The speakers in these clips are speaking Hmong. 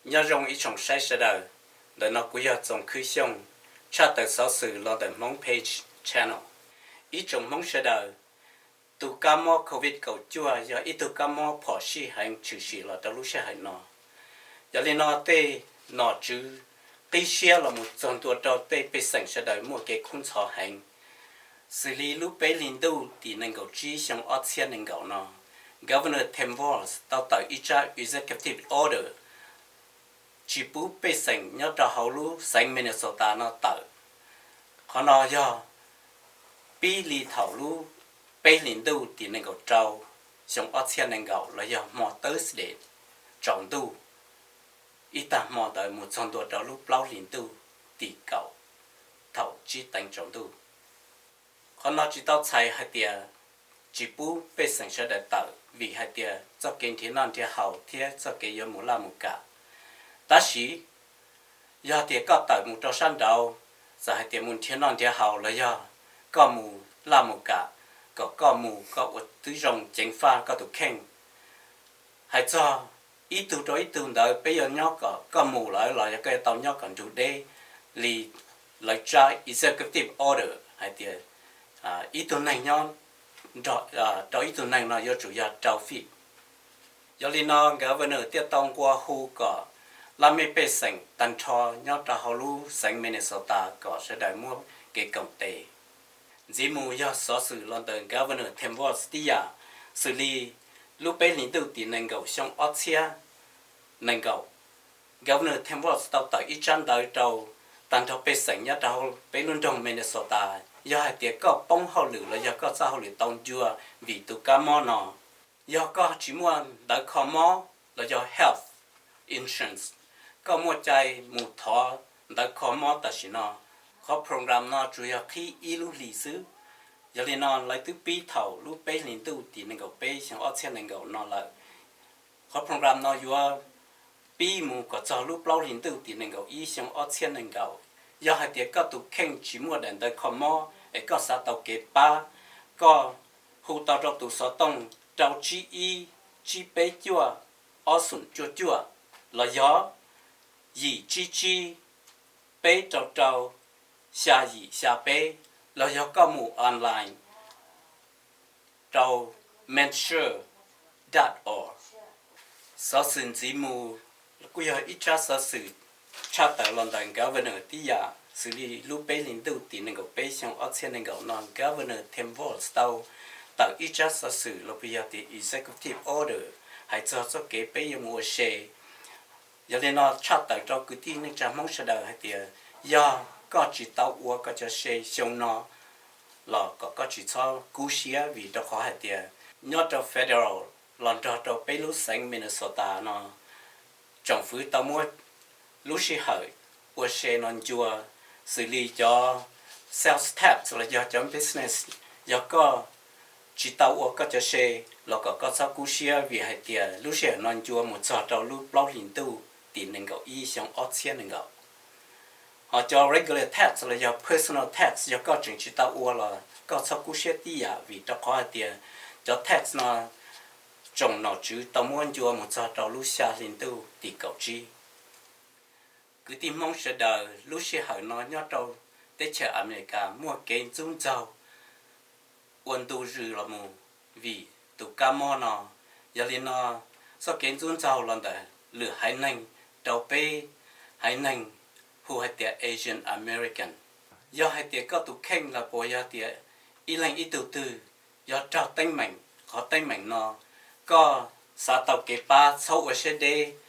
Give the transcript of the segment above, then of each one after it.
Nyob zoo ib tsoom saib sawv daws, ntawm no kuv yog Txoos Khwb Xyooj, tshaj tawm xov xwm los ntawm Hmoob Page Channel. Ib tsoom Hmoob sawv daws, tus kab mob COVID kaum cuaj yog ib tug kab mob phom sij heev tshwm sim los rau lub sij hawm no. Yog li no tej nom tswv qib siab los mus txog ntua rau tej pej xeem sawv daws muaj kev kub ntxhov heev. Xws li lub peb hlis ntuj tim nees nkaum tsib xyoo ob txhiab nees nkaum no, Governor Tim Walz tau tawm ib tsab executive order tsis pub pej xeem nyob rau hauv lub xeev Minnesota no tawm. Qhov no yog pib li thaum lub peb hlis ntuj tim nees nkaum rau xyoo ob txhiab nees nkaum los yog hmo Thursday tsaus ntuj ib tag hmo ntawd mus txog ntua rau lub plaub hlis ntuj tim kaum thaum tsib teev tsaus ntuj. Qhov no tsis tau txhais hais tias tsis pub pej xeem sawv daws tawm vim hais tias txoj kev nrhiav noj nrhiav haus thiab txoj kev yuav mus laj mus kam. Tab sis yog tias koj tawm mus rau sab nraud, txawm hais tias mus nrhiav noj nrhiav haus los yog koj mus laj mus kam, kom koj mus koj ua tib zoo ceev faj koj tus kheej. Hais txog ib tug rau ib tug ntawd peb yuav nyob kom koj mus lawm los yog koj yuav tau nyob kom nrug deb li lawv tsab executive order hais tias ib tug neeg nyob rau ib tug neeg no yuav tsum yog rau feet. Yog li no Governor thiaj tau nqua hu kom laj mej pej xeem tag nrho nyob rau hauv lub xeev Minnesota kom sawv daws muab kev koom tes. Ntxiv mus yog xov xwm los ntawm Governor Tim Walz tib yam, xws li lub peb hlis ntuj tim nees nkaum xyoo ob txhiab nees nkaum, Governor Tim Walz tau tawm ib tsab ntawv rau tag nrho pej xeem nyob rau hauv peb lub nroog Minnesota, yog hais tias koj poob hauj lwm los yog koj txoj hauj lwm tau ncua vim tus kab mob no, yog koj tsis muaj ntawv kho mob los yog health insurance, koj muaj cai mus thov ntawv kho mob tam sim no. Qhov program no tsuas yog qhib ib lub hlis xwb. Yog li no lawv twb pib thaum lub peb hlis ntuj tim nees nkaum peb xyoo ob txhiab nees nkaum no lawm. Qhov program no yuav pib mus kom txog lub plaub hlis ntuj tim nees nkaum ib xyoo ob txhiab nees nkaum. Yog hais tias koj tus kheej tsis muaj daim ntawv kho mob es koj xav tau kev pab, koj hu tau rau tus xov tooj rau tsib ib, tsib peb cuaj, ob xoom cuaj cuaj, los yog yim tsib tsib, peb rau rau, xya yim xya peb, los yog koj mus online rau mansure dot org. Xov xwm ntxiv mus kuj yog ib tsab xov xwm tshaj tawm los ntawm Governor tib yam, xws li lub peb hlis ntuj tim nees nkaum peb xyoo ob txhiab nees nkaum no Governor Tim Walz tau tawm ib tsab xov xwm los puas yog tias executive order hais txog txoj kev peb yuav mus ua se. Yog li no tshaj tawm rau kwv tij neej tsa Hmoob sawv daws hais tias yog koj tsis tau ua koj cov se xyoo no los kom koj tsis txhob kub siab vim rau qhov hais tias nyob rau federal los nrog rau peb lub xeev Minnesota no, tsoom fwv tau muab lub sij hawm ua se no ncua, xws li cov sales tax los yog cov business, yog koj tsis tau ua koj cov se los kom koj txhob kub siab vim hais tias lub sij hawm no ncua mus txog rau lub plaub hlis ntuj tim nees nkaum ib xyoo ob txhiab nees nkaum. Ho cov regular tax los yog personal tax yog koj tseem tsis tau ua los koj txhob kub siab tib yam vim rau qhov hais tias cov tax no tsoom nom tswv tau muab ncua mus txog rau lub xya hli ntuj tim kaum tsib. Kwv tij Hmoob sawv daws, lub sij hawm no nyob rau teb chaws Amelikas muaj kev ntxub ntxaug ua ntu zus los mus vim tus kab mob no. Yog li no, txoj kev ntxub ntxaug los ntawm lwm haiv neeg rau peb haiv neeg hu hais tias Asian American. Yog hais tias koj tus kheej los puas yog tias ib leeg ib tug twg yog raug teeb meem, qhov teeb meem no koj xav tau kev pab txhob ua siab deb.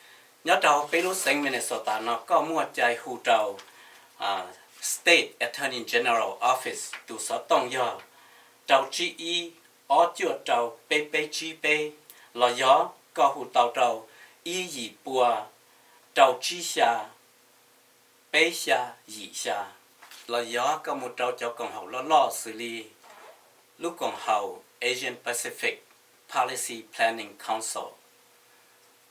Nyob rau peb lub xeev Minnesota no koj muaj cai hu rau State Attorney General Office tus xov tooj yog rau tsib ib, ob cuaj rau, peb peb tsib peb, los yog koj hu tau rau ib yim pua, rau tsib xya, peb xya, yim xya, los yog koj mus rau cov koom haum loj loj xws li lub koom haum Asian Pacific Policy Planning Council.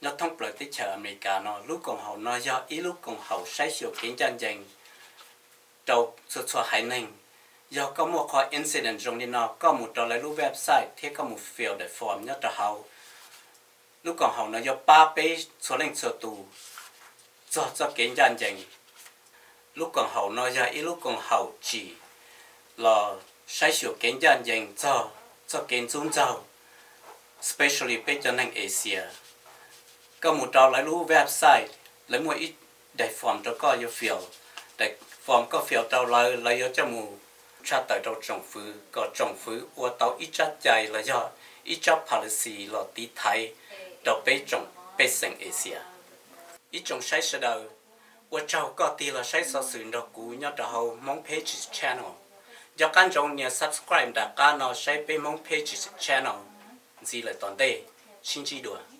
Nyob thoob plaws teb chaws Amelikas no lub koom haum no yog ib lub koom haum saib xyuas kev ncaj ncees rau txhua txhua haiv neeg. Yog koj muaj qhov incident zoo li no koj mus rau lawv lub website thiab koj mus fill the form nyob rau hauv. Lub koom haum no yuav pab peb txhua leej txhua tus txog txoj kev ncaj ncees. Lub koom haum no yog ib lub koom haum tsim los saib xyuas kev ncaj ncees txog txoj kev ntxub ntxaug, especially peb cov neeg Asia. Koj mus rau lawv lub website, lawv muaj ib daim form rau koj yuav fill. Daim form koj fill rau lawv, lawv yuav coj mus tshaj tawm rau tsoom fwv kom tsoom fwv ua tau ib tsab cai los yog ib tsab policy los tiv thaiv rau peb tsoom pej xeem Asia. Ib tsoom saib sawv daws, ua tsaug koj tig los saib xov xwm nrog kuv nyob rau hauv Hmoob Pages Channel. Nco qab ntsoov nias subscribe nram qab no saib peb Hmoob Pages Channel ntxiv lawm tom ntej. Sib ntsib dua.